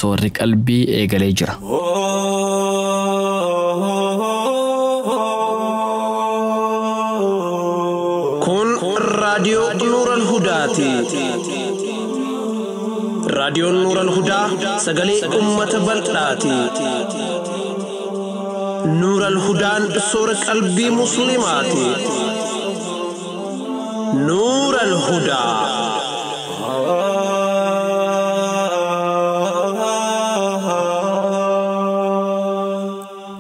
Soorri qalbii eegalee jira. Kun raadiyoo Nuural Hudaati. Raadiyoon Nuural Hudaa sagalee uummata bal'aati. Nuural Hudaan soora qalbii Musliimaati. Nuural Hudaa.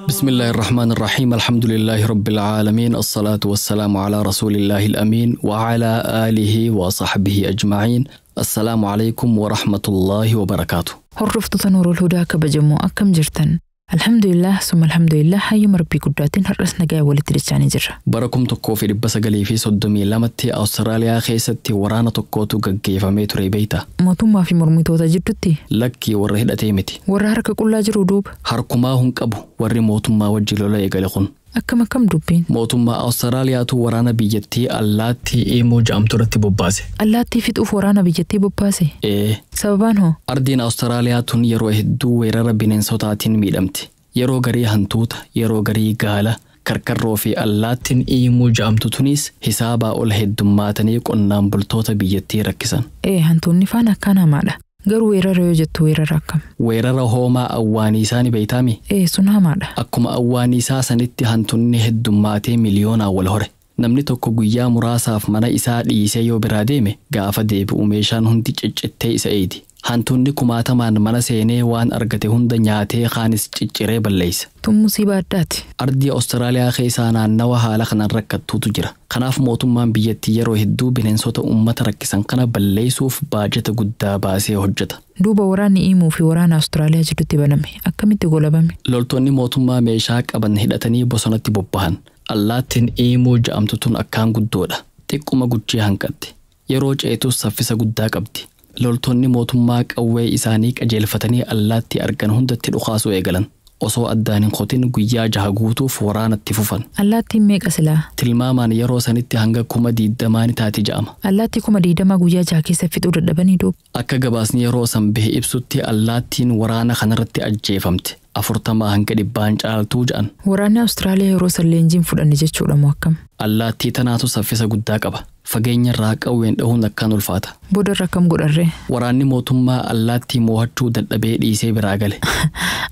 بسم الله الرحمن الرحيم، الحمد لله رب العالمين، الصلاة والسلام على رسول الله الأمين وعلى آله وصحبه أجمعين. السلام عليكم ورحمة الله وبركاته. Hordoftoota Nuurul Hudaa kabajamoo, akkam jirtan? Alhamdulillah, summa alhamdulillah, hayyama Rabbii guddaatiin har'as nagaa walitti dachaanii jirra. Bara 1932tti Awustiraaliyaa keessatti waraana tokkotu gaggeeffamee ture, beeyta? Mootummaa fi mormitoota jidduutti? Lakkii, warra hidhatee miti. Warra harka qullaa jiru duuba? Harkumaa hun qabu warri mootummaa wajji lola eegale kun. Akkam akkam dubbiin? Mootummaa Awustiraaliyaatu waraana biyyattii allaattii Eemuu jedhamtu irratti bobbaase. Allaattii fixuuf waraana biyyattii bobbaase? Ee. Sababaan hoo? Ardiin Awustiraaliyaa tun yeroo hedduu weerara bineensotaatiin miidhamti. Yeroo garii hantuuta, yeroo garii gaala, karkarroo fi allaattiin Eemuu jedhamtu tunis hisaabaa ol heddummaatanii qonnaan bultoota biyyattii rakkisan. Ee, hantuunni faana akkaan hamaadha. Garuu weerara yoo jettu weerara akkam? Weerara hoomaa awwaaniisaa ni beeytaami? Ee, sun hamaadha. Akkuma awwaaniisaa sanitti hantuunni heddummaatee miliyoonaan wal hore. Namni tokko guyyaa muraasaaf mana isaa dhiisee yoo biraa deeme, gaafa deebi'u meeshaan hundi ciccittee isa eegi. Hantuunni kumaatamaan mana seenee waan argate hunda nyaatee kaanis cicciree balleessa. Tun musiibaa addaati. Ardii Awustiraaliyaa keessaa naannawa haala kanaan rakkattuutu jira. Kanaaf mootummaan biyyattii yeroo hedduu bineensota uummata rakkisan kana balleessuuf baajata guddaa baasee hojjeta. Duuba waraanni Iimuu fi waraana Awustiraaliyaa jidduutti baname akkamitti golabame? Loltoonni mootummaa meeshaa qaban hidhatanii bosonatti bobbahan. Allaattiin Iimuu jedhamtu tun akkaan guddoodha. Xiqquma guchii hanqatti. Yeroo ceetus saffisa guddaa qabdi. Loltoonni mootummaa qawwee isaanii qajeelfatanii allaattii argan hundatti dhukaasuu eegalan. Osoo addaan hin qotin guyyaa 6 guutuuf waraanatti fufan. Allaattiin meeqa silaa? Tilmaamaan yeroo sanitti hanga 20,000 ni taati jedhama. Allaattii 20,000 guyyaa 6 keessa fixuu dadhabanii duuba? Akka gabaasni yeroo san bahe ibsutti, allaattiin waraana kanarratti ajjeefamte 40 hanga 100n caaltuu jedhan. Waraanni Awustiraaliyaa yeroo san leenjiin fudhanne jechuudha moo akkam? Allaattii tanaatu saffisa guddaa qaba. Fageenya irraa qawween dhahuun akkaan ulfaata. Booda irra akkam godharree? Waraanni mootummaa allaattii moo'achuu dadhabee dhiisee biraa gale.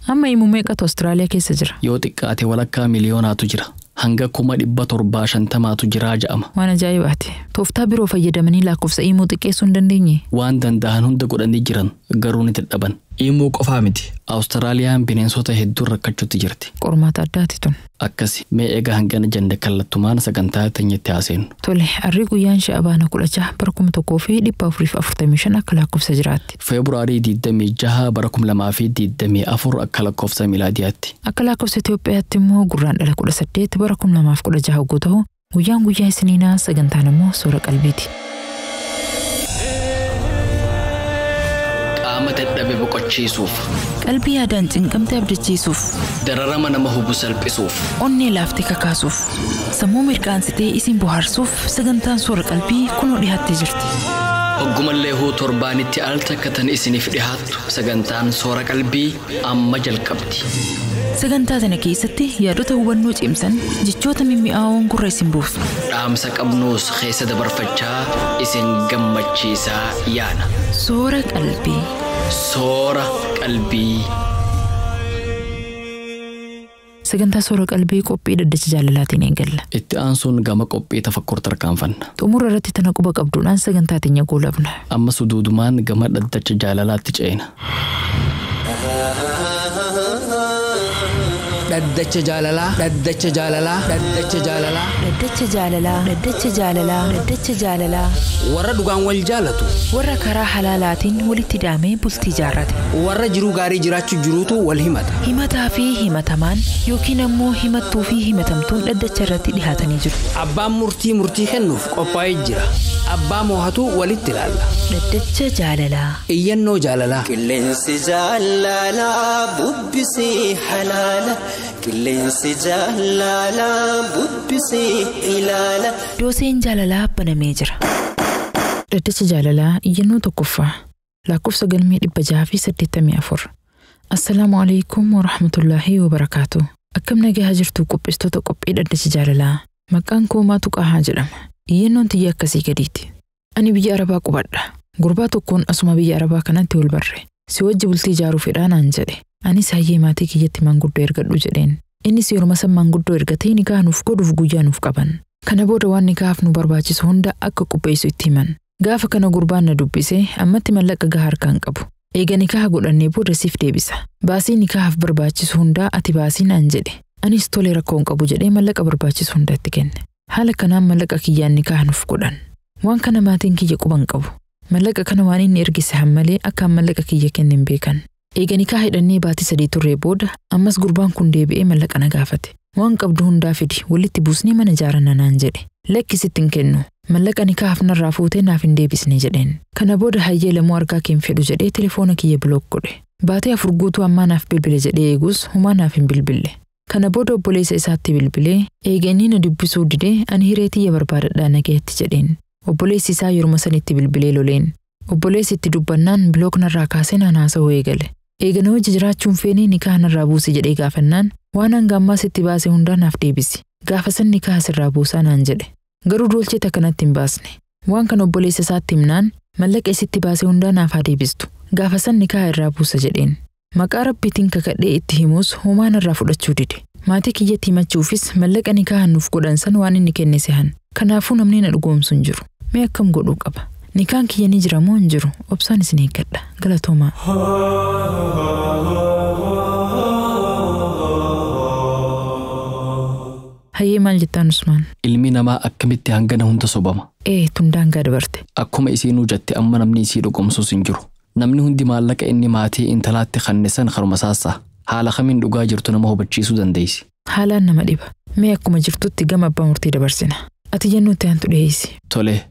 Amma Iimuu meeqatu Awustiraaliyaa keessa jira? Yoo xiqqaate walakkaa miliyoonaatu jira. Hanga 750,000tu jiraa jedhama. Waan ajaa'ibaati. Tooftaa biroo fayyadamanii lakkoofsa Iimuu xiqqeessuu hin dandeenye? Waan danda'an hunda godhanii jiran, garuu ni dadhaban. Iimuu qofaa miti. Awustiraaliyaan bineensota hedduu rakkachuutti jirti. Qormaata addaati tun. Akkasi, mee egaa hangana jenne, kallattumaan sagantaa teenyatti haaseenu. Tole, harri guyyaan Sha'abaana 16 bara 1445 akka lakkoofsa jiraatti. Feebruaarii 26 bara 2024 akka lakkoofsa miilaadiyaatti. Akka lakkoofsa Itoophiyaatti immoo Gurraandhala 18 bara 2016 hogguu ta'u, guyyaan guyyaa Isiniinaa, sagantaan immoo Soora Qalbiiti. Qaama dadhabe boqochiisuuf. Qalbii yaadaan cinqamte abdachiisuuf. Dararama nama hubu salphisuuf. Onnee laaftee kakaasuuf. Sammuu mirqaansitee isin bohaarsuuf sagantaan Soora Qalbii kunoo dhiyaattee jirti. Hoggumallee huu torbaanitti al takka tan isiniif dhihaattu sagantaan Soora Qalbii amma jalqabdi. Sagantaa tana keessatti yaadota hubannoo cimsan, jechoota mimmi'aawoon gurra isin buusu. Dhaamsa qabnuus keessa dabarfachaa isin gammachiisaa yaana. Soora Qalbii. Soora Qalbii. Sagantaa Soora Qalbii qophii dhaddacha jaalalaatiin eegalla. Itti aansuun gama qophii tafakkur tarkaanfanna. Xumura irratti tana quba qabduudhaan sagantaa teenya goolabna. Amma suduudumaan gama dhaddacha jaalalaatti ceena. Dhaddacha jaalalaa, dhaddacha jaalalaa, dhaddacha jaalalaa. Dhaddacha jaalalaa, dhaddacha jaalalaa, dhaddacha jaalalaa. Warra dhugaan wal jaalatu. Warra karaa halaalaatiin walitti hidhamee bultii jaarrate. Warra jiruu gaarii jiraachuu jiruutu wal himata. Himataa fi himatamaan yookiin ammoo himattuu fi himatamtuun dhaddacha irratti dhihaatanii jiru. Abbaan murtii murtii kennuuf qophaa'ee jira. Abbaa moohatu walitti ilaalla. Dhaddacha jaalalaa. Iyyannoo jaalalaa. Qilleensi jaalalaa bubbisee halaala. Qilleensi jaalalaa bubbisee ilaala. Dooseen jaalalaa banamee jira. Dhaddacha jaalalaa, iyyannoo tokkoffaa, lakkoofsa galmee 684. Assalaamu alaikum warahmatullaahi wabarakaatu. Akkam nagaa jirtu qopheessitoota qophii dhaddacha jaalalaa. Maqaan koo Maatu Qahaa jedhama. Iyyannoon tiyya akkasii gadiiti. Ani biyya Arabaa qubadha. Gurbaa tokkoon asuma biyya Arabaa kanatti wal barre. Si wajji bultii ijaaruu fedhaa naan jedhe. Anis hayyee maatii kiyyatti maanguddoo ergadhu jedheen. Innis yeruma san maanguddoo ergatee nikaa nuuf godhuuf guyyaa nuuf qaban. Kana booda waan nikaaf nu barbaachisu hunda akka qopheessu itti himan. Gaafa kana gurbaan na dubbise ammatti mallaqa gahaa harkaan qabu. Eega nikaha godhannee booda siif deebisa. Baasii nikahaaf barbaachisu hundaa ati baasii naan jedhe. Anis tole rakkoo hin qabu jedhee mallaqa barbaachisu hunda itti kenne. Haala kanaan mallaqa kiyyaan nikaha nuuf godhan. Waan kana maatiin kiyya quban qabu. Mallaqa kana waan inni ergise hammalee akka mallaqa kiyya kenne hin beekan. Eega nikaha hidhannee baatii 3 turree booda ammas gurbaan kun deebi'ee mallaqa na gaafate. Waan qabdu hundaa fidi walitti buusnee mana ijaaranna naan jedhe. Lakki sitti hin kennu. Mallaqa nikahaaf narraa fuutee naaf hin deebisne jedheen. Kana booda hayyee lamuu argaa kee hin fedhu jedhee telefoona kiyya bilook godhe. Baatee 4 guutuu ammaa naaf bilbile jedhee eegus humaa naaf hin bilbille. Kana booda obboleessa isaatti bilbilee eega inni na dubbisuu didee ani hiree tiyya barbaadadhaa nagayetti jedheen. Obboleessi isaa yeruma sanitti bilbilee loleen. Obboleessi itti dubbannaan bilook narraa kaasee naan haasa'uu eegale. Eega na wajji jiraachuun feenee nikaha narraa buusi jedhee gaafannaan waan hanga ammaa sitti baase hundaa naaf deebisi. Gaafa san nikaha sirraa buusaa naan jedhe. Garuu dolchee takkanatti hin baasne. Waan kana obboleessa isaatti himnaan mallaqa isitti baase hundaa naaf haa deebistu. Gaafa san nikaha irraa buusa jedheen. Maqaa Rabbiitiin kakadhee itti himus homaa narraa fudhachuu dide. Maatii kiyyatti himachuufis mallaqa nikaha nuuf godhan san waan inni kenne sehan. Kanaafuu namni na dhugoomsu hin jiru. Mee akkam godhuu qaba? Nikaan kiyya ni jira moo hin jiru? Obsaan isin eeggadha. Galatoomaa. Hayyee maal jettaan Usmaan? Ilmi namaa akkamitti hangana hunda sobama? Tun daangaa dabarte. Akkuma isiinuu jette amma namni isii dhugoomsuus hin jiru. Namni hundi maallaqa inni maatii intalaatti kenne san haruma saassa. Haala kamiin dhugaa jirtu nama hubachiisuu dandeessi. Haalaan nama dhiba. Mee akkuma jirtutti gama abbaa murtii dabarsina. Ati iyyannootti aantu dhiyeessi. Tole.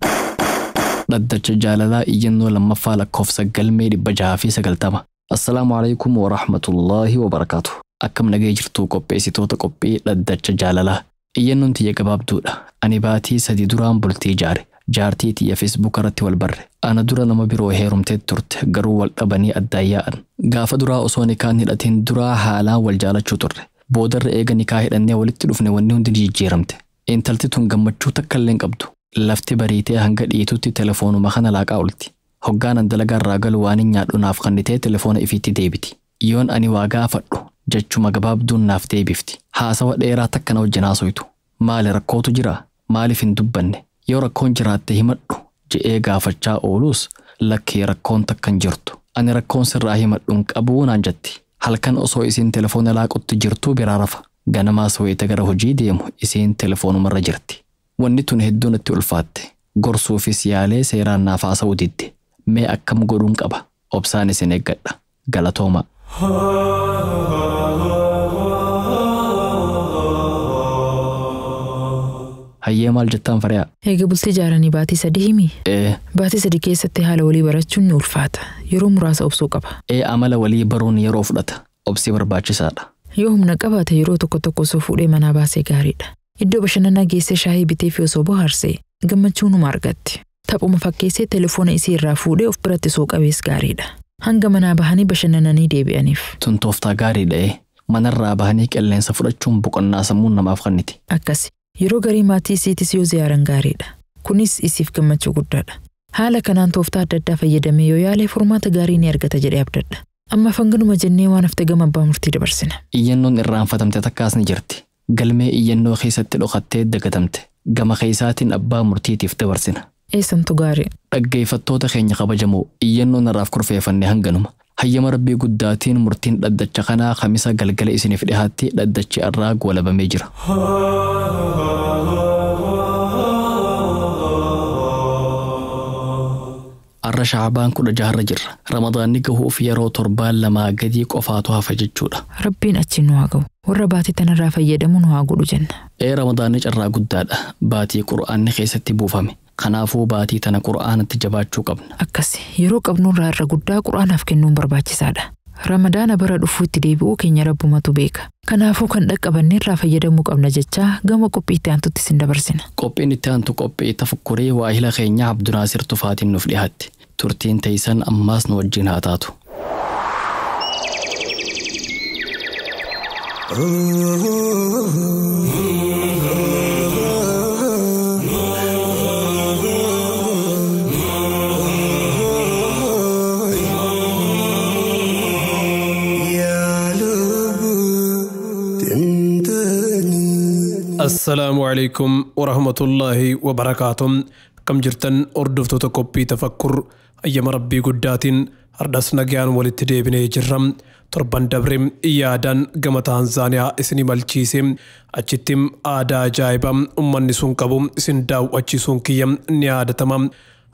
Dhaddacha jaalalaa iyyannoo lammaffaa lakkoofsa galmee 690. Assalaamu alaikum wa rahmatullaahi wa barakaatu. Akkam nagee jirtuu qopheessitoota qophii dhaddacha jaalalaa. Iyyannoon tiyya gabaabduudha. Ani baatii 3 duraan bultii ijaare. Jaartii tiyya Facebook irratti wal barre. Ana dura nama biroo heerumtee turte garuu wal dhabanii addaan yaa'an. Gaafa duraa osoo nikaan hidhatiin duraa haalaan wal jaalachuu turre. Boodarra eega nikaa hidhannee walitti dhufne wanni hundi ni jijjiiramte. Intalti tun gammachuu takka illee hin qabdu. Lafti bariitee hanga dhiitutti telefoonuma kana laaqaa oolti. Hoggaanan dalagaa irraa galu waan hin nyaadhu naaf kennitee telefoona ifiitti deebiti. Yoon ani waa gaafadhu jechuma gabaabduun naaf deebifti. Haasawa dheeraa takka na wajjin haasoytu. Maali rakkootu jiraa? Maaliif hin dubbanne? Yoo rakkoon jiraatte himadhu je'ee gaafachaa oolus lakkee rakkoon takka hin jirtu. Ani rakkoon sirraa himadhu hin qabuu naan jetti. Halkan osoo isiin telefoona laaqutti jirtuu biraa rafa. Ganamaas wayita gara hojii deemu isiin telefoonumarra jirti. Wanni tun hedduu natti ulfaatte. Gorsuufis yaalee seeraan naaf haasa'uu didde. Mee akkam godhuun qaba? Obsaan isin eeggadha. Galatooma. Hayyee maal jettaan Fariyaa? Eega bultii ijaaranii baatii 3 himi? Baatii 3 keessatti haala walii barachuun ni ulfaata. Yeroo muraasa obsuu qaba. Amala walii baruun yeroo fudhata. Obsi barbaachisaadha. Yoo humna qabaate yeroo tokko tokko osoo fuudhee manaa baasee gaariidha. Iddoo bashannanaa geessee shaayii bitee fi osoo bohaarsee gammachuu numa argatti. Taphuma fakkeessee telefoona isii irraa fuudhee of biratti osoo qabees gaariidha. Hanga manaa bahanii bashannananii deebi'aniif. Tun tooftaa gaariidha. Manarraa bahanii qilleensa fudhachuun boqonnaa sammuun namaaf kenniti. Akkasi. Yeroo garii maatii isiitis yoo ziyaaran gaariidha. Kunis isiif gammachuu guddaadha. Haala kanaan tooftaa adda addaa fayyadamee yoo yaale furmaata gaarii ni argata jedhee abdadha. Amma fanganuma jennee waan hafte gama abbaa murtii dabarsina. Iyyannoon irraanfatamte takkaas ni jirti. Galmee iyyannoo keessatti dhokattee dagatamte. Gama keessaatiin abbaa murtiitiif dabarsina. Eessantu gaarii? Dhaggeeffattoota keenya kabajamoo iyyannoon irraaf kurfeeffanne hanganuma. Hayyama Rabbii guddaatiin murtiin dhaddacha kanaa Kamisa galgala isiniif dhiyaatti dhaddachi irraa goolabamee jira. Arra Shaabaan 16 jirra. Ramadaanni gahuuf yeroo 2 gadii qofaatu hafa jechuudha. Rabbiin achi nu haa ga'u. Warra baatii tanarraa fayyadamu nu haa godhu jenna. Ramadaanni carraa guddaadha. Baatii Qur'aanni keessatti buufame. Kanaafuu baatii tana Qur'aanatti jabaachuu qabna. Akkas yeroo qabnurraa irra guddaa Qur'aanaaf kennuun barbaachisaadha. Ramadaana bara dhufuutti deebi'uu keenya Rabbumatu beeka. Kanaafuu kan dhaqqabanne irraa fayyadamuu qabna jechaa gama qophii itti aantutti isin dabarsina. Qophiin itti aantu qophii tafakkurii waahila keenya Abdunaasir Tufaatiin nuuf dhiyaatti. Turtiin teessan ammaas nu wajjin haa taatu. السلام عليكم ورحمة الله وبركاته. كم جرتن أردفتو تكوبي تفكر أيام ربي قداتين أردس نجان ولتدي جرم تربان دبرم إيادان gama Taanzaaniyaa isin malchiise achittim aadaa ajaa'ibaa ummanni sun qabu isin daawwachiisuun kiyya ni yaadatama.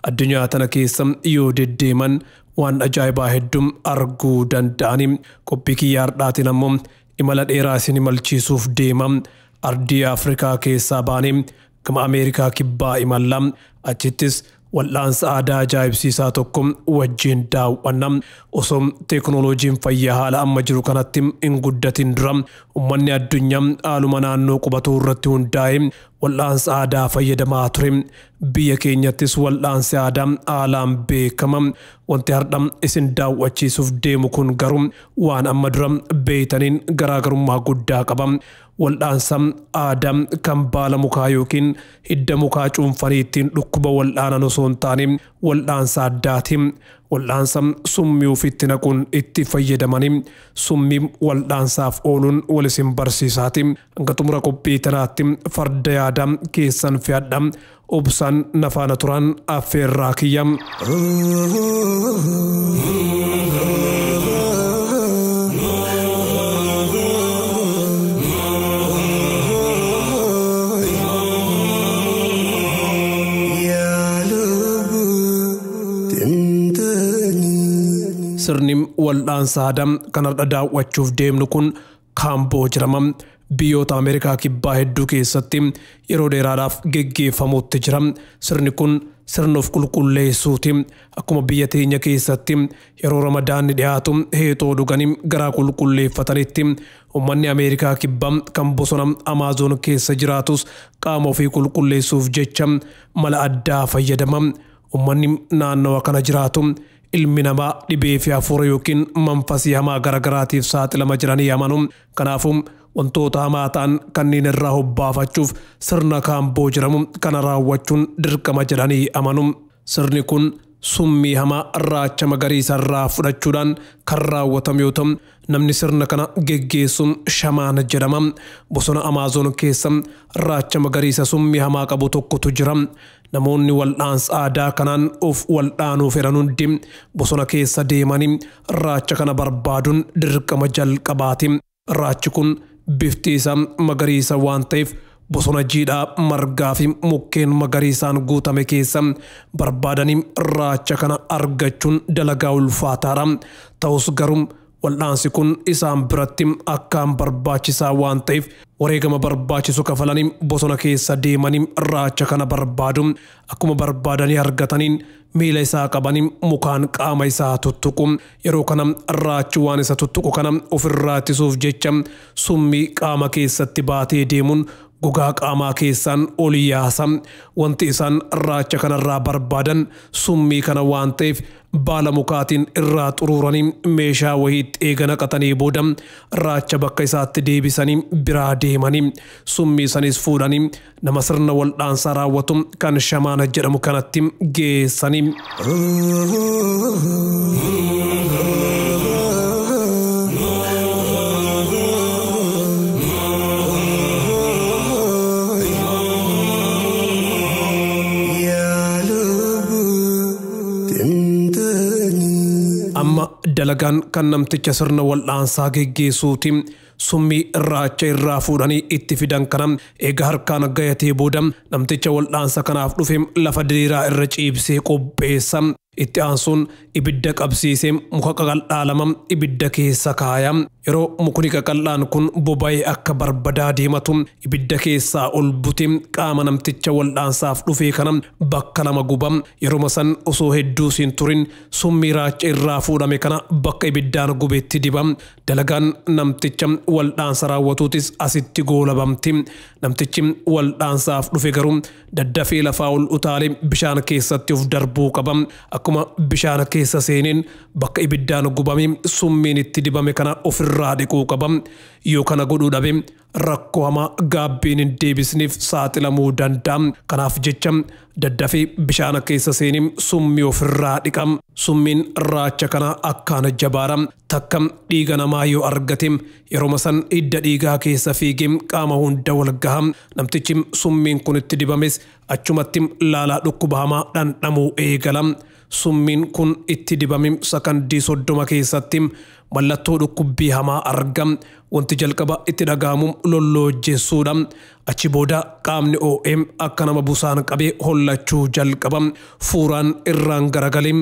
Addunyaa tana keessa yoo deddeeman waan ajaa'ibaa hedduu arguu danda'ani. Qophii kiyya har'aatiin ammoo imala dheeraa isin malchiisuuf deema. Ardii Afrikaa keessaa baanee gama Ameerikaa kibbaa imalla. Achittis wal'aansa aadaa ajaa'ibsiisaa tokko wajjin daawwanna. Osoo teekinooloojiin fayyaa haala amma jiru kanatti hin guddatin dura uummanni addunyaa haaluma naannoo qubatuu irratti hundaa'e wal'aansa aadaa fayyadamaa ture. Biyya keenyattis wal'aansi aadaa haalaan beekama. Wanti har'a isin daawwachiisuuf deemu kun garuu waan amma dura beeytaniin garaagarummaa guddaa qaba. Wal'aansa aadaa kan baala mukaa yookiin hidda mukaa cuunfanii ittiin dhukkuba wal'aanan osoo hin taane wal'aansa addaati. Wal'aansa summii ofitti naquun itti fayyadamanii summii wal'aansaaf ooluun wal isin barsiisaati. Hanga xumura qophii tanaatti farda yaadaa keessan fe'adha. Obsaan nafaana turan affeerraa kiyya. Sirni wal'aansa aadaa kan har'a daawwachuuf deemnu kun Kaamboo jedhama. Biyyoota Ameerikaa kibbaa hedduu keessatti yeroo dheeraadhaaf geggeeffamuutti jira. Sirni kun sirna of qulqulleessuuti. Akkuma biyya teenya keessatti yeroo Ramadaanni dhiyaatu heexoo dhuganii garaa qulqulleeffatanitti uummanni Ameerikaa kibbaa kan bosona Amaazoon keessa jiraatus qaama ofii qulqulleessuuf jecha mala addaa fayyadama. Uummanni naannawa kana jiraatu ilmi namaa dhibee fi hafuura yookiin manfasii hamaa garagaraatiif saaxilama jiranii amanu. Kanaafuu wantoota hamaa ta'an kanneen irraa hobbaafachuuf sirna kaamboo jedhamu kana raawwachuun dirqama jedhanii amanu. Sirni kun summii hamaa raacha magariisa irraa fudhachuudhaan kan raawwatamu yoo ta'u namni sirna kana geggeessuun shamaana jedhama. Bosona Amaazoon keessa raacha magariisa summii hamaa qabu tokkotu jira. Namoonni wal'aansa aadaa kanaan of wal'aanuu fedhan hundi bosona keessa deemanii raacha kana barbaaduun dirqama jalqabaati. Raachi kun bifti isaa magariisa waan ta'eef bosona jiidhaa margaa fi mukkeen magariisaan guutame keessa barbaadanii raacha kana argachuun dalagaa ulfaataadha. Ta'us garuu wal'aansi kun isaan biratti akkaan barbaachisaa waan ta'eef wareegama barbaachisu kafalanii bosona keessa deemanii raacha kana barbaadu. Akkuma barbaadanii argataniin miila isaa qabanii mukaan qaama isaa tuttuqu. Yeroo kana raachi waan isa tuttuqu kana ofirraa ittisuuf jecha summii qaama keessatti baatee deemuun gogaa qaamaa keessaan ol yaasa. Wanti isaan raacha kanarraa barbaadan summii kana waan ta'eef baala mukaatiin irraa xuruuranii meeshaa wayiitti eega naqatanii booda raacha bakka isaatti deebisanii biraa deemanii summii sanis fuudhanii nama sirna wal'aansaa raawwatu kan shamaana jedhamu kanatti geessanii. Amma dalagaan kan namticha sirna wal'aansaa geggeessuuti. Summii raacha irraa fuudhanii itti fidan kana eega harkaan gayatee booda namticha wal'aansa kanaaf dhufe lafa diriiraa irra ciibsee qopheessa. Itti aansuun ibidda qabsiisee muka qaqal'aa lama ibidda keessa kaaya. Yeroo mukni qaqal'aan kun boba'ee akka barbadaa deematu ibidda keessaa ol butee qaama namticha wal'aansaaf dhufee kana bakka lama guba. Yeruma san osoo hedduu siin turin summii raacha irraa fuudhame kana bakka ibiddaan gubetti diba. Dalagaan namticha waldhaansa raawwatuutis asitti goolabamti. Namtichi waldhaansaaf dhufe garuu daddafee lafaa ol utaalee bishaan keessatti of darbuu qaba. Akkuma bishaan keessa seeneen bakka ibiddaan gubame summiin itti dibame kana ofirraa dhiquu qaba. Yoo kana godhuu dhabe rakkoo hamaa gaabbiin hin deebisneef saaxilamuu danda'a. Kanaaf jecha daddafee bishaan keessa seenee summii ofirraa dhiqa. Summiin raacha kana akkaan jabaadha. Takka dhiiga namaa yoo argate yeroo san hidda dhiigaa keessa fiigee qaama hunda wal gaha. Namtichi summiin kun itti dibames achumatti laalaa dhukkuba hamaa dhandhamuu eegala. Summiin kun itti dibame sakandii 30 keessatti mallattoo dhukkubbii hamaa arga. Wanti jalqaba itti dhaga'amu lolloojjessuudha. Achi booda qaamni OM akka nama busaan qabee hollachuu jalqaba. Fuuraan irraan garagalee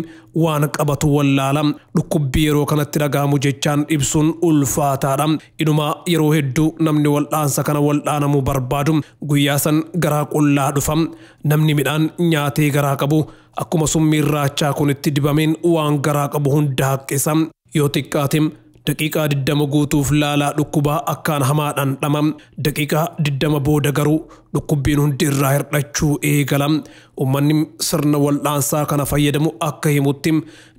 waan qabatu wallaala. Dhukkubbii yeroo kanatti dhaga'amu jechaan ibsuun ulfaataadha. Inumaa yeroo hedduu namni waldhaansa kana waldhaanamuu barbaadu guyyaa san garaa qullaa dhufa. Namni midhaan nyaatee garaa qabu akkuma summiin raachaa kun itti dibameen waan garaa qabu hunda haqqisa. Yoo xiqqaate daqiiqaa 20 guutuuf laalaa dhukkubaa akkaan hamaa dhandhama. Daqiiqaa 20 booda garuu dhukkubbiin hundi irraa hir'achuu eegala. Uummanni sirna waldhaansaa kana fayyadamu akka himutti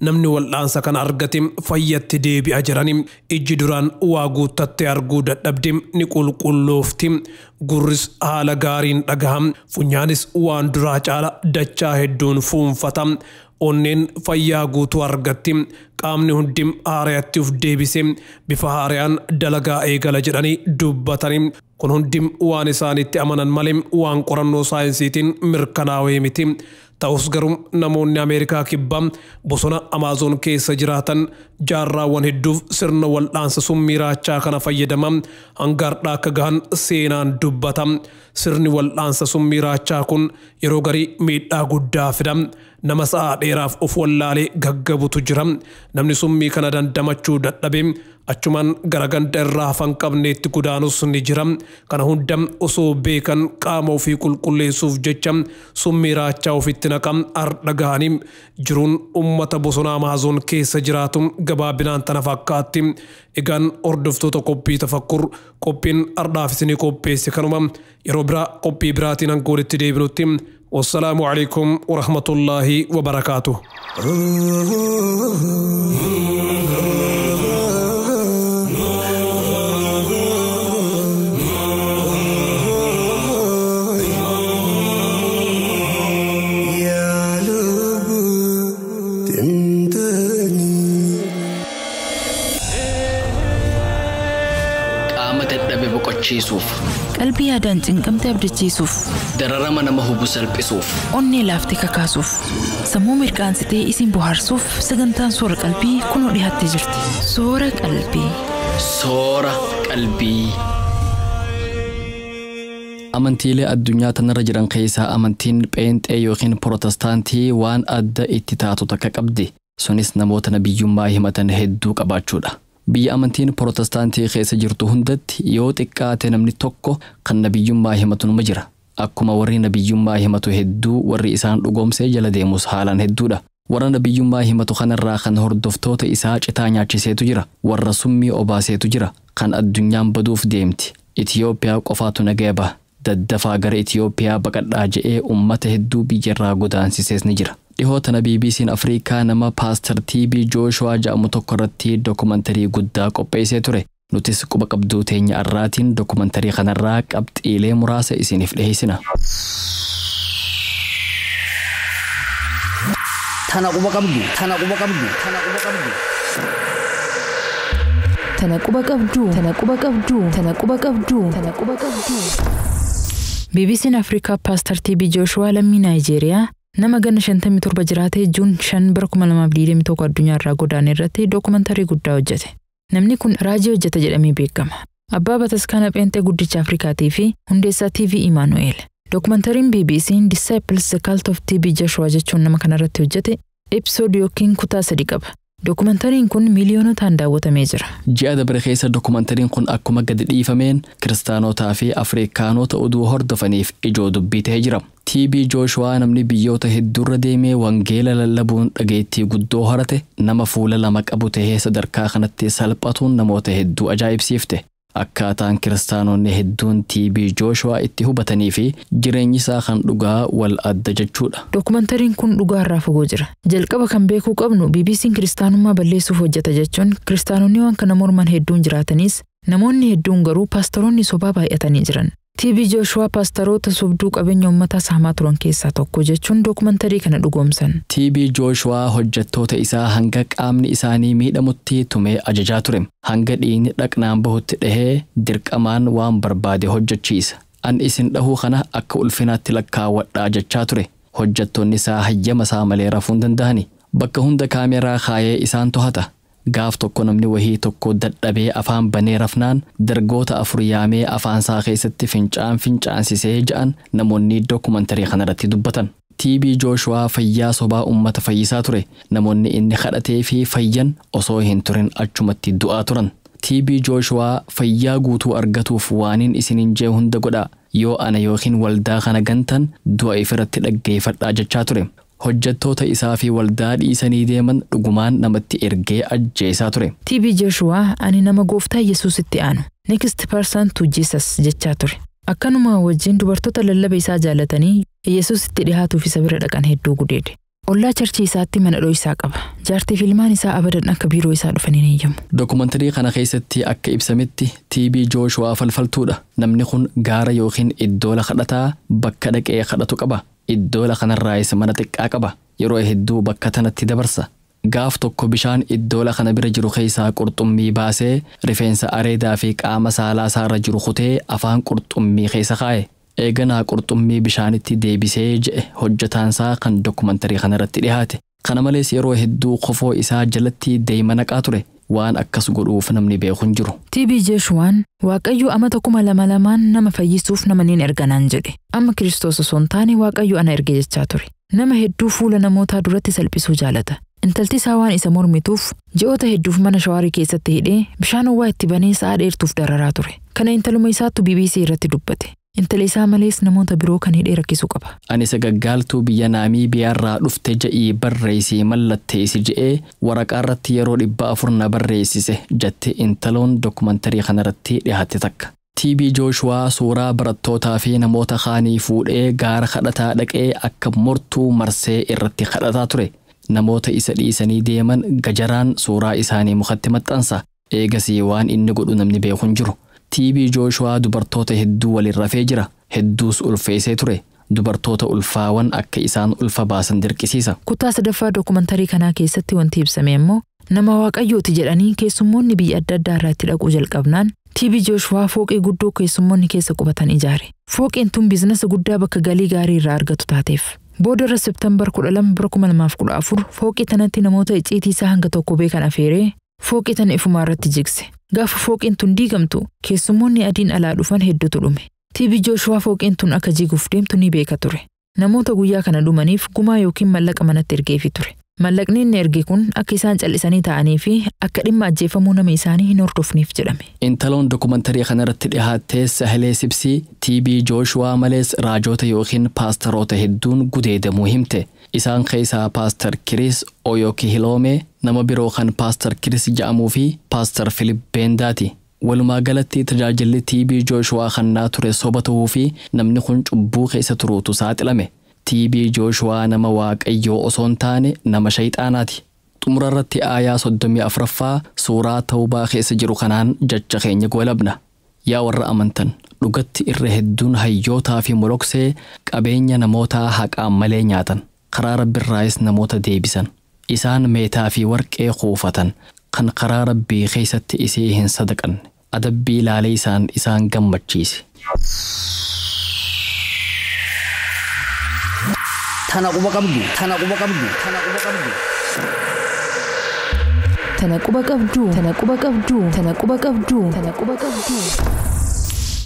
namni waldhaansa kana argate fayyatti deebi'a jedhani. Ijji duraan waa guuttatte arguu dadhabde ni qulqulloofti. Gurris haala gaariin dhagaha. Funyaanis waan duraa caala dachaa hedduun fuunfata. Onneen fayyaa guutuu argatti. Qaamni hundi haarayatti of deebise bifa haarayaan dalagaa eegala jedhanii dubbatanii. Kun hundi waan isaanitti amanan malee waan qorannoo saayinsiitiin mirkanaa'ee miti. Ta'us garuu namoonni Ameerikaa kibbaa bosona Amaazoon keessa jiraatan jaarraawwan hedduuf sirna waldhaansa summii raachaa kana fayyadaman hanga har'aa akka gahan seenaan dubbata. Sirni waldhaansa summii raachaa kun yeroo garii miidhaa guddaa fida. Nama sa'a dheeraaf of wallaalee gaggabutu jira. Namni summii kana dandamachuu dadhabe achumaan gara ganda irraa hafan qabneetti godaanus ni jira. Kana hunda osoo beekan qaama ofii qulqulleessuuf jecha summii raachaa ofitti naqan har'a gahanii jiruun uummata bosona Amaazoon keessa jiraatu gabaabinaan tana fakkaatti. Egaan hordoftoota qophii tafakkur qophiin har'aaf isinii qopheesse kanuma. Yeroo biraa qophii biraatiin hanga walitti deebinutti. والسلام عليكم ورحمة الله وبركاته. يا لب تمتني Qaama dadhabe boqochiisuuf, Qalbii yaadaan cinqamte abdachiisuuf, dararama nama hubu salphisuuf, onnee laaftee kakaasuuf, sammuu mirqaansitee isin bohaarsuuf sagantaan soora qalbii kunoo dhiyaattee jirti. Soora qalbii. Soora qalbii. Amantiilee addunyaa tanarra jiran keessaa amantiin pheenxee yookiin pirootestaantii waan adda itti taatu takka qabdi. Sunis namoota nabiyyummaa himatan hedduu qabaachuudha. Biyya amantiin pirootestaantii keessa jirtu hundatti yoo xiqqaate namni tokko kan nabiyyummaa himatu numa jira. Akkuma warri nabiyyummaa himatu hedduu warri isaan dhugoomsee jala deemus haalaan hedduudha. Warra nabiyyummaa himatu kanarraa kan hordoftoota isaa citaa nyaachiseetu jira. Warra summii obaaseetu jira. Kan addunyaan baduuf deemti. Itiyoophiyaa qofaatu nagaya baha. Daddafaa gara Itiyoophiyaa baqadhaa je'ee uummata hedduu biyyarraa godaansisees ni jira. Dhihoo tana BBC'n Afrikaa nama Paaster TB Jooshuwaa jedhamu tokko irratti dookumantarii guddaa qopheessee ture. Nutis quba qabduu teenya arraatiin dookumantarii kanarraa qabxiilee muraasa isiniif dhiyeessina. Tana quba qabdu. Tana quba qabdu. Tana quba qabdu. Tana quba qabdu. Tana quba qabdu. Tana quba qabdu. Tana quba qabdu. BBC'n Afrikaa Paaster TB Jooshuwaa lammii Naayijeeriyaa nama ganna 57 jiraatee Juun 5 bara 2021 addunyaa irraa godaane irratti dookumantarii guddaa hojjete. Namni kun raajii hojjeta jedhamee beekama. Abbaa Bataskaana Pheenxee Guddicha Afrikaatii fi hundeessaa TV Imaanu'eel. Dookumantariin BBC'n Disciples the Cult of TB Joshua jechuun nama kanarratti hojjete episoodii yookiin kutaa sadi qaba. Dookumantariin kun miiliyoonotaan daawwatamee jira. Ji'a dabre keessa dookumantariin kun akkuma gadi dhiifameen kiristaanotaa fi Afrikaanota oduu hordofaniif ijoo dubbii ta'ee jira. TB Jooshuwaa namni biyyoota hedduurra deemee wangeela lallabuun dhageettii guddoo horate nama fuula lama qabu tahee sadarkaa kanatti salphatuun namoota hedduu ajaa'ibsiifte. Akkaataan kiristaanonni hedduun TB Jooshuwaa itti hubatanii fi jireenyi isaa kan dhugaa wal adda jechuudha. Dookumantariin kun dhugaa irraa fagoo jira. Jalqaba kan beekuu qabnu BBC'n kiristaanummaa balleessuuf hojjeta jechuun kiristaanonni waan kana morman hedduun jiraatanis namoonni hedduun garuu paastoroonni sobaa baay'atanii jiran. TB Jooshuwaa paastaroota sobduu qabeenya uummataa saamaa turan keessaa tokko jechuun dookumantarii kana dhugoomsan. TB Jooshuwaa hojjettoota isaa hanga qaamni isaanii miidhamutti tumee ajajaa ture. Hanga dhiigni dhaqnaan bahutti dhahee dirqamaan waan barbaade hojjechiisa. An isin dhahuu kana akka ulfinaatti lakkaawwadhaa jechaa ture. Hojjettoonni isaa hayyama isaa malee rafuu hin danda'ani. Bakka hunda kaameraa kaayee isaan to'ata. Gaaf tokko namni wahii tokko dadhabee afaan banee rafnaan dargoota afur yaamee afaan isaa keessatti fincaan fincaansisee ja'an namoonni dookumantarii kanarratti dubbatan. TB Jooshuwaa fayyaa sobaa uummata fayyisaa ture. Namoonni inni kadhatee fi fayyan osoo hin turin achumatti du'aa turan. TB Jooshuwaa fayyaa guutuu argatuuf waaniin isiniin jee hunda godhaa. Yoo ana yookiin waldaa kana gantan du'a ifirratti dhaggeeffadhaa jechaa ture. Hojjettoota isaa fi waldaa dhiisanii deeman dhugumaan namatti ergee ajjeesaa ture. TB Jooshuwaa ani nama gooftaa Yesuusitti aanu. Next person to Jesus jechaa ture. Akkanuma wajjin dubartoota lallaba isaa jaalatanii Yesuusitti dhihaatuuf isa bira dhaqan hedduu gudeede. Ollaa charchii isaatti mana dho'isaa qaba. Jaartii fi ilmaan isaa abadan akka biiroo isaa dhufaniin eeyyamu. Dookumantarii kana keessatti akka ibsametti TB Jooshuwaa falfaltuudha. Namni kun gaara yookiin iddoola kadhataa bakka dhaqee kadhatu qaba. Iddoola kanarraayis mana xiqqaa qaba. Yeroo hedduu bakka tanatti dabarsa. Gaaf tokko bishaan iddoola kana bira jiru keessaa qurxummii baasee rifeensa areedaa fi qaama saalaa isaarra jiru kutee afaan qurxummii keessa kaa'e. Eeganaa qurxummii bishaanitti deebisee je'e hojjetaansaa kan dookumantarii kanarratti dhiyaate. Kana malees yeroo hedduu kofoo isaa jalatti deema naqaa ture. Waan akkas godhuuf namni beeku hin jiru. TB Jooshuwaan Waaqayyo amata 2002 nama fayyisuuf nama niin erganaan jedhe. Amma Kiristoos osoo hin taane Waaqayyo ana erge jechaa ture. Nama hedduu fuula namootaa duratti salphisuu jaalata. Intalti isaa waan isa mormituuf ji'oota hedduuf mana shawaarii keessatti hidhee bishaan ho'aa itti banee sa'a dheertuuf dararaa ture. Kana intaluma isaattu BBC irratti dubbate. Intala isaa malees namoota biroo kan hidhee rakkisuu qaba. Ani sagaggaaltuu biyya Naamiibiyaarraa dhufte ja'ii barreessii mallatteessi je'ee waraqaa irratti yeroo 400 na barreessise jette intaloon dookumantarii kanarratti dhiyaatte takka. TB Jooshuwaa suuraa barattootaa fi namoota kaanii fuudhee gaara kadhataa dhaqee akka mortuu marsee irratti kadhataa ture. Namoota isa dhiisanii deeman gajaraan suuraa isaanii mukatti maxxansa. Eegasii waan inni godhu namni beeku hin jiru. TB Jooshuwaa dubartoota hedduu waliin rafee jira. Hedduus ulfeessee ture. Dubartoota ulfaawan akka isaan ulfa baasan dirqisiisa. Kutaa sadaffaa dookumantarii kanaa keessatti wanti ibsame immoo nama Waaqayyooti jedhanii keessummoonni biyya adda addaa irraa itti dhaquu jalqabnaan TB Jooshuwaa fooqii guddoo keessummoonni keessa qubatan ijaare. Fooqiin tun biizinasa guddaa bakka galii gaarii irraa argatu taateef. Booda irra Septembar 12 2014 fooqii tanatti namoota icciitii isaa hanga tokko beekan afeeree fooqii tana ifumaa irratti jigse. Gaafa fooqiin tun diigamtu keessummoonni adiin alaa dhufan hedduutu dhume. TB Jooshuwaa fooqiin tun akka jiguuf deemtu ni beeka ture. Namoota guyyaa kana dhumaniif gumaa yookiin mallaqa manatti ergeefi ture. Mallaqni inni erge kun akka isaan callisanii taa'anii fi akka dhimma ajjeefamuu nama isaanii hin hordofneef jedhame. Intaloon dookumantarii kanarratti dhihaattee Sahilee Sibsii TB Jooshuwaa malees raajoota yookiin paastaroota hedduun gudeedamuu himte. Isaan keessaa Paastar Kiriis Oyokihiloomee nama biroo kan Paastar Kiriis jedhamuu fi Paastar Filip Beendaati. Walumaa galatti tajaajilli TB Jooshuwaa kannaa ture soba ta'uu fi namni kun cubbuu keessa turuutu saaxilame. TB Jooshuwaa nama Waaqayyoo osoo hin taane nama shayxaanaati. Xumura irratti aayaa 34ffaa suuraa Tawbaa keessa jiru kanaan jecha keenya goolabna. Yaa warra amantan, dhugatti irra hedduun hayyootaa fi moloksee qabeenya namootaa haqaan malee nyaatan. Karaa Rabbiirraayis namoota deebisan. Isaan meetaa fi warqee kuufatan kan karaa Rabbii keessatti isii hin sadaqanne. Adabbii ilaalee isaan gammachiise. Tana quba qabdu. Tana quba qabdu. Tana quba qabdu. Tana quba qabdu. Tana quba qabdu. Tana quba qabdu. Tana quba qabdu.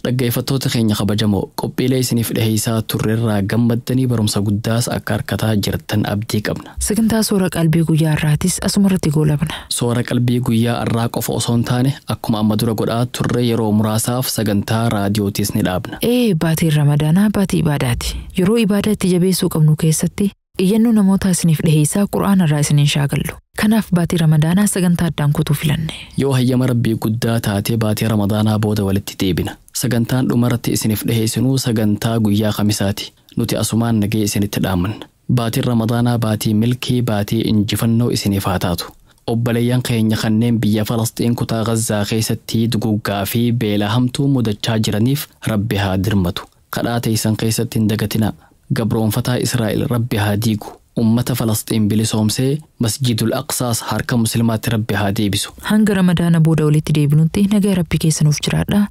Dhaggeeffattoota keenya kabajamoo qophiilee isiniif dhiheessaa turrerraa gammaddanii barumsa guddaas akka harkataa jirtan abdii qabna. Sagantaa soora qalbii guyyaa har'aatis asumarratti goolabna. Soora qalbii guyyaa har'aa qofa osoo hin taane akkuma amma dura godhaa turre yeroo muraasaaf sagantaa raadiyootis ni dhaabna. Baatiin Ramadaanaa baatii ibaadaati. Yeroo ibaadaa itti jabeessuu qabnu keessatti iyyannoo namoota isiniif dhiheessaa Qura'aana irraa isiniin shaagallu. Kanaaf baatii Ramadaanaa sagantaa addaan kutuu filanne. Yoo hayyama Rabbii guddaa taatee baatii Ramadaanaa booda walitti deebina. Sagantaan dhumarratti isiniif dhiheessinuu sagantaa guyyaa Khamisaati. Nuti asumaan nagee isinitti dhaamanna. Baatiin Ramadaanaa baatii milkii baatii injifannoo isiniif haa taatu. Obboleeyyan keenya kanneen biyya Falasxiin kutaa Gazzaa keessatti duguggaa fi beela hamtuu mudachaa jiraniif Rabbi haa dirmatu. Kadhaa teessan keessatti hin dagatinaa. Gabroonfataa Israa'el Rabbi haa diigu. Ummata Falasxiin bilisoomsee Masjidul Aqsaas harka Muslimaatti Rabbi haa deebisu. Hanga Ramadaana booda walitti deebinutti nagaa Rabbi keessa nuuf jiraadhaa.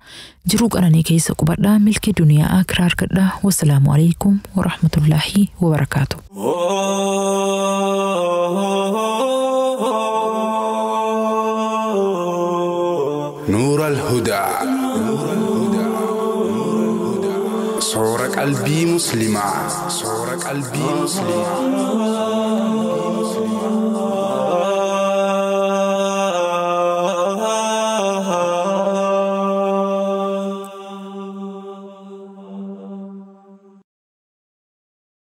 Jiruu qananii keessa qubadhaa. Milkii duniyaa akiraa argadhaa. Wassalaamu alaikum warahmatullaahi wabarakaatu. نور الهدى صور قلبي مسلمة، صور قلبي مسلمة.